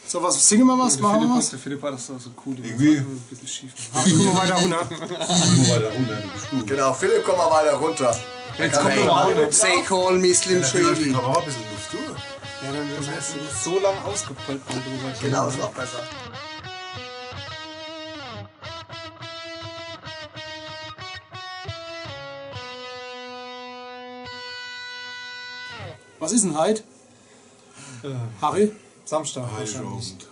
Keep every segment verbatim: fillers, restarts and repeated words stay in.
So, was, singe mer was, mache mer was? Der Philipp hat das so cool. Irgendwie. Ein bisschen schief. Ach, guck mal weiter runter. Guck mal weiter runter, du bist gut. Genau, Philipp, komm mal weiter runter. Jetzt kommt noch mal runter. Say call me Slim Shady. Ja, dann vielleicht die Kamera ein bisschen Luft, du. Ja, dann, dann hast du so lange ausgepoltert drüber. Genau, ist noch besser. Was is denn heit? Äh, Harry? Samstag wahrscheinlich. Heiligabend.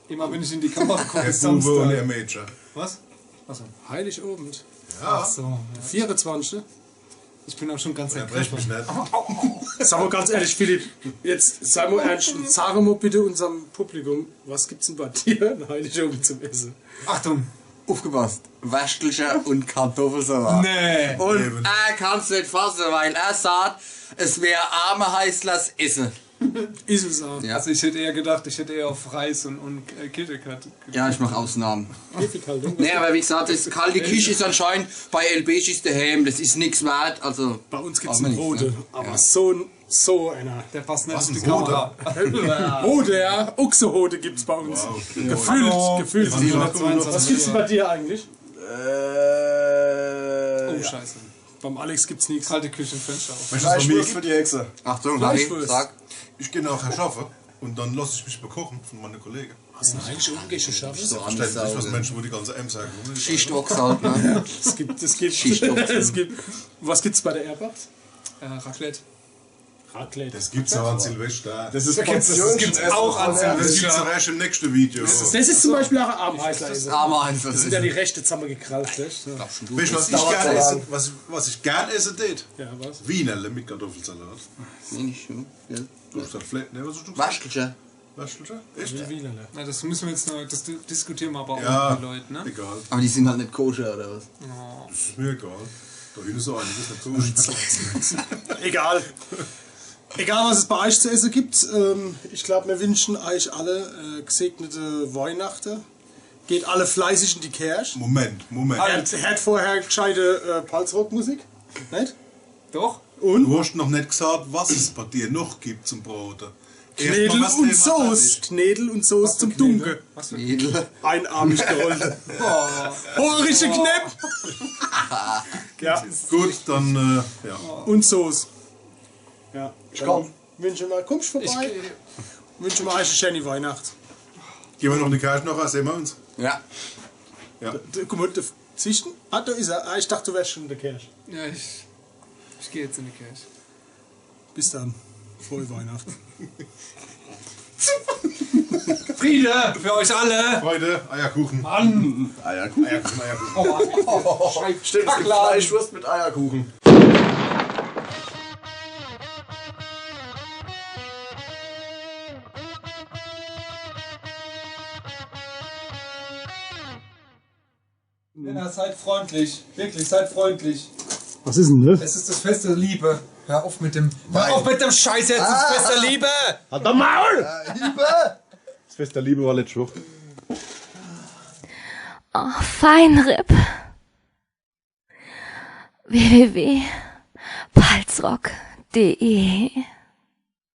Immer wenn ich in die Kamera gucke, der ist Bube und Samstag. Der Mädchen. Was? Achso. Heiligabend. Ja. Ach so, ja. Vierundzwanzig. Ich bin auch schon ganz ergriffen. Unterbrech mich nicht. Sag mal ganz ehrlich, Philipp, jetzt sei mal ernst und sag mal bitte unserem Publikum, was gibt's denn bei dir an Heiligabend zum Essen? Achtung! Aufgepasst. Waschtelcher und Kartoffelsalat. Nee. Und er kann's nicht fassen, weil er sagt, es wäre Armeheislers Essen. Is es auch. Ja. Also ich hätte eher gedacht, ich hätte eher auf Reis und, und äh, KitKat ge- Ja, ich mach Ausnahmen. Hefeteig, ne? Nee, aber wie gesagt, das kalte Quiche ist anscheinend bei L B Schicht daheim, das ist nix wert, also bei uns gibt's braucht man ein nicht, Brote, ne? Aber ja. So ein, so einer. Der passt nicht auf die Kamera. Was, ein Rote? Rote, ja. Ochsehote gibt's bei uns. Wow. Gefühlt, hallo. Gefühlt. Jetzt haben wir noch zweiundzwanzig Uhr. Was gibt's denn bei dir eigentlich? Äh, oh, ja. Scheiße. Beim Alex gibt's nichts. Kalte Küche, Fenster auf. Weißt du, was bei mir Fleischwurst gibt? Für die Hexe. Achtung, Harry, Fleischwurst. Sag. Ich gehe nachher schaffen und dann lasse ich mich bekochen von meinen Kollegen. Hast du eigentlich umgeschafft? So. Stellt sich was, Menschen, wo die ganze Emser Schicht Ochs halt, ne? Es gibt, es gibt, Schicht Ochs. Es gibt, was gibt's bei der Erbach? Äh, Raclette. Raclette. Das gibt's auch an Silvester. Das ist, das gibt's auch an Silvester. Das gibt's auch erst im nächsten Video. Das ist zum Beispiel auch ein Ameisler. Das ist Ameisler. Das sind ja die Rechte zusammengekrallt, ne? Weißt du, was ich gern essen, was, was ich gern essen tät? Ja, was? Wienerle mit Kartoffelsalat. Mensch, ja. Du hast halt Flat, ne? Was hast du gesagt? Waschtelcher. Waschtelcher? Echt? Wie, wie, ne? Na, das müssen wir jetzt noch, das di- diskutieren wir aber auch mit den Leuten, ne? Ja, egal. Aber die sind halt nicht koscher, oder was? Ja. Das ist mir egal. Da hinten ist so einiges nicht koscher. Egal. Egal, was es bei euch zu essen gibt, ähm, ich glaub, wir wünschen euch alle äh, gesegnete Weihnachten. Geht alle fleißig in die Kirche. Moment, Moment. Halt. Hört, hört vorher gescheite äh, Palzrock-Musik. Nicht? Doch. Und? Du hast noch nicht gesagt, was es bei dir noch gibt zum Braten. Knödel und Soße. Knödel und Soße zum Tunke. Was für Knödel? Einarmig gerollte. Boah. Horische Knepp. Ja. Gut, dann, äh, ja. Und Soße. Ja. Ich komm. Wünsche mal, kommst vorbei? Wünsche mal euch eine schöne Weihnacht. Gehen wir noch in die Kirche nachher, sehen wir uns. Ja. Ja. D- d- Guck mal, der Zichten? Ah, da ist er. Ah, ich dachte, du wärst schon in der Kirche. Ja, ich, ich gehe jetzt in die Kirche. Bis dann. Frohe Weihnachten. Friede für euch alle. Freude, Eierkuchen. Mann. Eierkuchen. Eierkuchen, Eierkuchen. Oh, Mann. Stimmt, es gibt Fleischwurst mit Eierkuchen. Ja, seid freundlich. Wirklich, seid freundlich. Was ist denn das? Es ist das Fest der Liebe. Hör auf mit dem, hör auf mit dem Scheiß jetzt. Das Fest der Liebe. Halt doch Maul! Liebe! Das Fest der Liebe war letzte Woche. Oh, Feinripp. www.palzrock.de